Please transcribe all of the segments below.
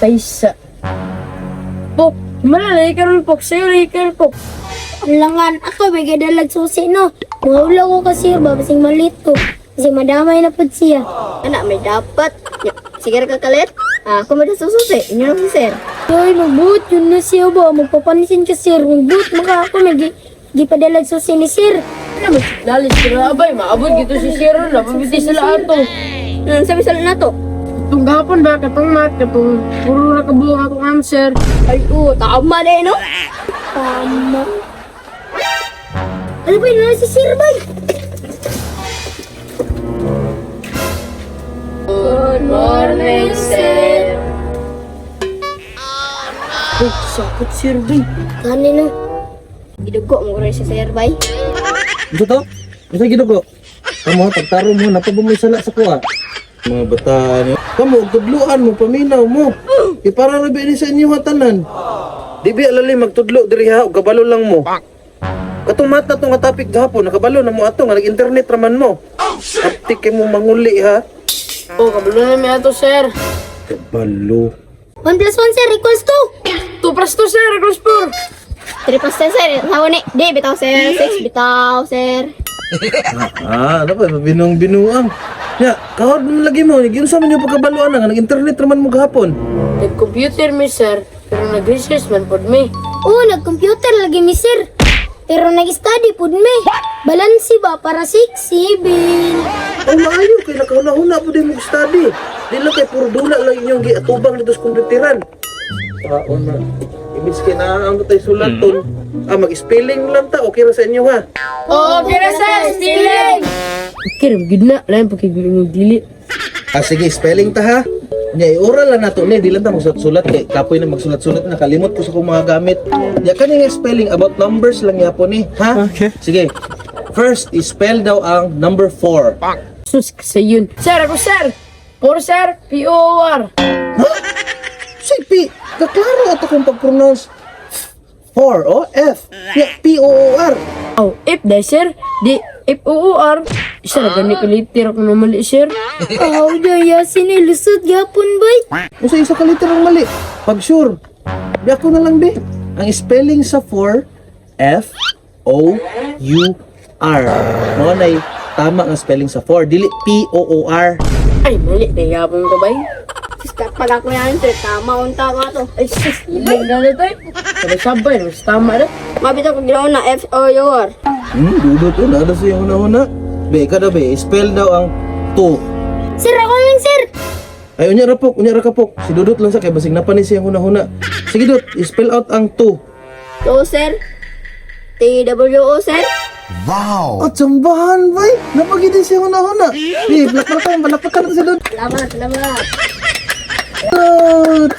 Taysa. Pok, malala karon pok, sayo lagi karon pok. Langan ako may gadalag susi no. Maula ko kasi babasing malito. Kasi madamay na pud siya. Ana, may dapat. Ya, sige ra ka kalit. Ah, ako may sususi. Inyo lang si sir. Ay, magbuot yun na siya ba? Magpapansin ka, sir. Magbuot maka ako may gipadalag susi ni sir. Ano mas lalis sila abay, maabot gito si Sir, napabiti sila ato. Sabi sa na to. Itong gahapon ba, katong mat, katong puro na kabuo atong answer. Ay, oo, tama na eh, no? Tama. Ano ba yun na si sir ba? Good morning, sir. Uy, sakot sir, bay. Gani no. Gidugo mo rin si sir, bay. Unsa to? Unsa gidugo? Kamo pagtaro mo napabumoy sala sa kuha. Mga bataan niyo. Kamo og tudluan mo paminaw mo. Ipara ra ni sa inyo tanan. Di ba alali magtudlo diri ha og kabalo lang mo. Katong mata tong nga topic gahapon nakabalo na mo ato nga nag-internet raman mo. Aptik kay mo manguli ha. Oh, kabalo na mi ato, sir. Kabalo. 1 plus 1, sir, equals 2. 2 plus 2, sir, equals 4. 3 plus 10, sir. Tawa ni. Di, bitaw, sir. 6, bitaw, sir. Ah, ano pa binong binuang. Ya, kahod mo lagi mo, giunsa man yung pagkabaluan na nga nag-internet raman mo gahapon. Nag-computer mi, sir, pero nag-research man pod mi. Oo, nag-computer lagi mi, sir. Pero nag-study pud mi. Balansi ba para 6, 7. Ang maayo kay nakahuna-huna po din mo study. Di lang kay puro dula lang inyong giatubang dito sa komputeran. Taon na. Ibig kay naa ang tayo sulaton. Ah, mag-spelling lang ta. Okay ra sa inyo ha. Oo, okay na, sir. Stealing! Okay, ra, good na. Lain pa kay dili. Ah, sige, spelling ta ha. Nya i-oral lang nato ni, di lang ta magsulat-sulat kay kapoy na magsulat-sulat na kalimot ko sa akong mga gamit. Nya kani nga spelling about numbers lang yapon ni, ha? Okay. Sige. First, i-spell daw ang number 4. Sus, sa yun. Sir, ako, sir. 4, sir. P-O-R. Ha? Si P, kaklaro ato kung pag-pronounce 4 o F. Ya, P O O R. Oh, F dahil, sir. Di, F-O-O-R. Isa na gani kaliter ako na mali, sir. Aw, daya sinilusot gapon bay. Usa isa ka liter ang mali. Pag sure, di ako na lang di. Ang spelling sa 4, F O U R. Mao nay tama ang spelling sa 4, dili P O O R. Ay, mali. Nahiyapon ko, bay. Sister, pag ako yan, sir. Tama, unta ka to. Ay, sus. Ilang na na tayo. Sabay-sabay. Mas tama na. Mabitaw ko ginawa na F O U R. Dudot oh, nada sa iyong huna-huna. Be, ka daw be, spell daw ang 2. Sir, ako lang, sir. Ay, unya ra pok, unya ra ka pok. Si Dudot lang sa kay basig napanin siyang huna-huna. Sige Dut, spell out ang 2. 2, sir. T W O, sir. Oh, tsambahan, bay! Napagidi siya huna-huna. Eh, balakpakan, balakpakan na si Dut. Salamat, salamat. Dut!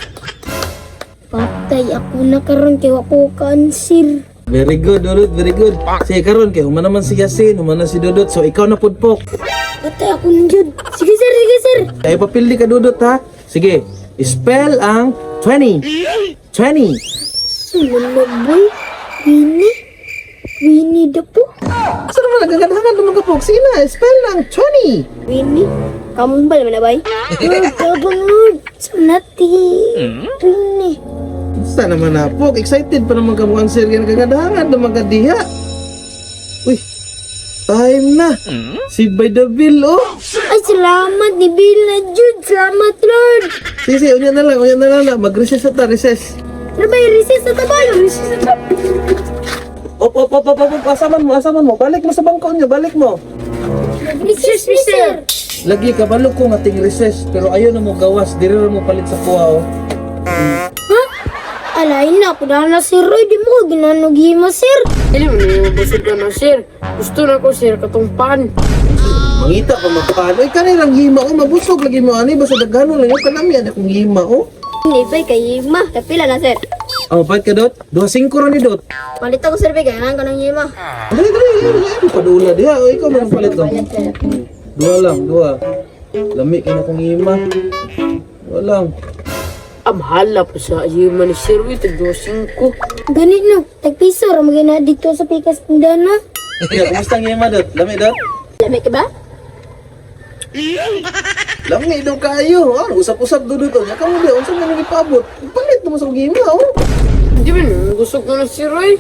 Patay ako na karon kay wa ko kaan, sir. Very good, Dudut, very good. Sige, karon kay human naman si Yasin, human na si Dudut. So, ikaw na pudpok. Patay ako na jud. Sige, sir, sige, sir. Ay, papildi ka, Dudut, ha? Sige, spell ang 20. 20. Sumunod, boy. Winnie. Winnie the Pooh. Saan naman nagaganahan naman ka, Pok? Sige na, spell ang 20. Winnie. Kambal man na, bay. Lord, tabang Lord. Sunati. Winnie. Saan naman na, Pok? Excited pa naman ka mo answer. Kaya nagaganahan naman ka diha. Uy, time na. Si by the bill, oh. Ay, salamat ni Bill na Jude. Salamat, Lord. Sige, sige, unya na lang, unya na lang. Na. Mag-recess na ta, recess. Tara ba, recess na tayo. Recess na tayo. Op, op, op, op, op, op. Asaman mo, asaman mo. Balik mo sa bangko niyo, balik mo. Recess, mi, sir. Lagi, kabalo ko nga ting recess, pero ayaw na mo gawas, diri ra mo palit sa kuha, oh. Ha? Alay na, kudahan na si Roy. Di mo ko ginanugi mo, sir. Dili mo na busog ka na, sir. Gusto na ko, sir, katong pan. Mangita pa magpaan. Oy, kanirang hima, oh, mabusog lagi mo, ani, basta daghanon lang, yung kanami, ani akong hima, oh. Hindi, bay, kay Yima. Kapila na, sir. Oh, palit ka, Dot? 2.5 ra ni Dot. Palit ako, sir, bay. Kailangan ko ng Yima. Dali, dali, dali, dali, padula diha. Oh, ikaw man ang palit, oh. Palit, sir. Dua lang, dua. Lami ka na akong hima. Dua lang. Ah, mahala po sa yuma ni sir. Uy, tag 2.5. Ganit no, tagpiso ra magina dito sa pikas tindahan no. Yeah, kumusta ang hima, Dot? Lami, Dot? Lamig ka ba? Lami daw kayo. Ah, usap-usap dudot to. Nya kamo di unsa man ipaabot. Palit mo sa gima oh. Di ba busog na na sir oy.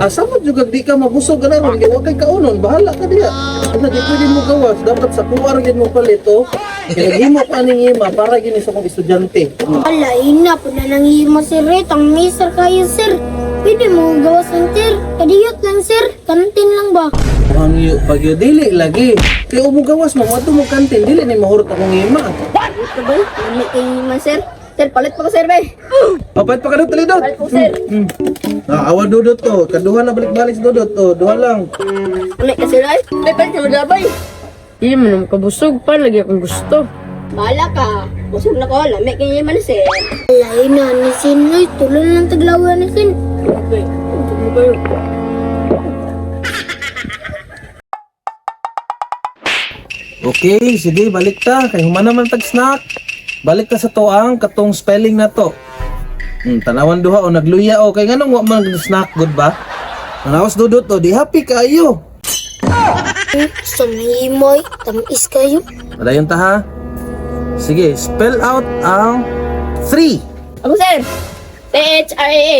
Asa mo jud di ka mabusog ka na ron kay wa kay kaunon, bahala ka diha. Ano di pwede mo gawas, dapat sa kuwar gyud mo palit oh. Kay naghimo pa ning ima para gyud ni sa kong estudyante. Ala, ina po na nang himo sir eh. Tang sir kayo sir. Pwede mo gawas ng sir. Kadiyot lang sir. Kantin lang ba? Hangyo pagyo dili lagi. Kay mo gawas mo adto mo kantin dili ni mahurot akong ima. Ito ba? Lami kay man, sir. Sir, palit pa ko, sir, bay. Papalit pa ka dot, dali dot. Palit ko, sir. Ah, awa dudot to. Kaduha na balik-balik sa dudot to. Duha lang. Lami ka, sir, ay. Bay, palit ka mo bay. Di man na makabusog pa lagi akong gusto. Bahala ka. Busog na ko. Lami kay man, sir. Ala, ina ni sin. Uy, tulon lang taglawa ni sin. Okay, busog mo kayo. Okay, sige, balik ta. Kay human naman tag snack. Balik ta sa toang katong spelling na to. Tanawan duha o nagluya o kay nganong wa man snack good ba? Manawas dudot to, di happy kaayo. Sa nahimoy, tamis kayo. Padayon ta ha. Sige, spell out ang 3. Ako, sir. T-H-R-A-A.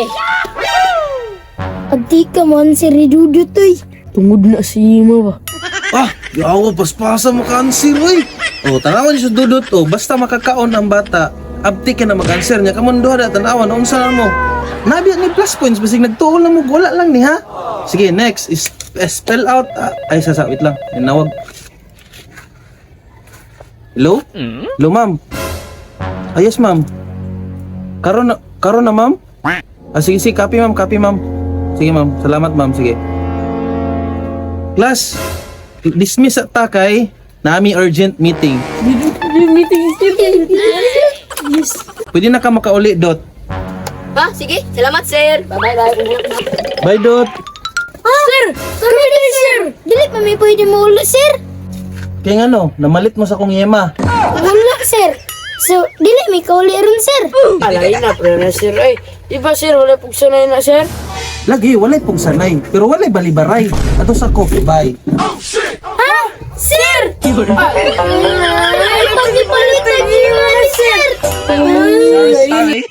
Abdi ka man sir ni Dudut uy. Tungod na si ima ba. Ah, yawa paspasa mo kanser oy. O tanawan siya dudot o basta makakaon ang bata. Abti ka na makanser niya kamon duha da tanawan unsa na mo. Nabi ni plus points basig nagtuo lang mo wala lang ni ha. Sige, next is spell out ah, ay sasa wait lang. Nawag. Hello? Hello, ma'am. Ah, yes, ma'am. Karon na, ma'am? Ah, sige, sige, copy, ma'am, copy, ma'am. Sige, ma'am. Salamat, ma'am. Sige. Class, dismiss at takay. Nami urgent meeting. Meeting sir. Yes. Pwede na ka makauli, Dot. Ha? Sige. Salamat, sir. Bye-bye, bye. Bye, Dot. Ha? Sir! Sir! Sir! Dili pa may pwede mo ulo, sir. Kaya nga no, namalit mo sa kong yema. Wala, sir. So, dili may kauli ron, sir. Alay na pre na sir ay. Di ba sir wala pug sanay na sir? Lagi, walay pong sanay. Pero walay balibaray. Ato sa coffee, bye. Ha? Sir! Ay, pagkipalitan niyo, sir. Ay.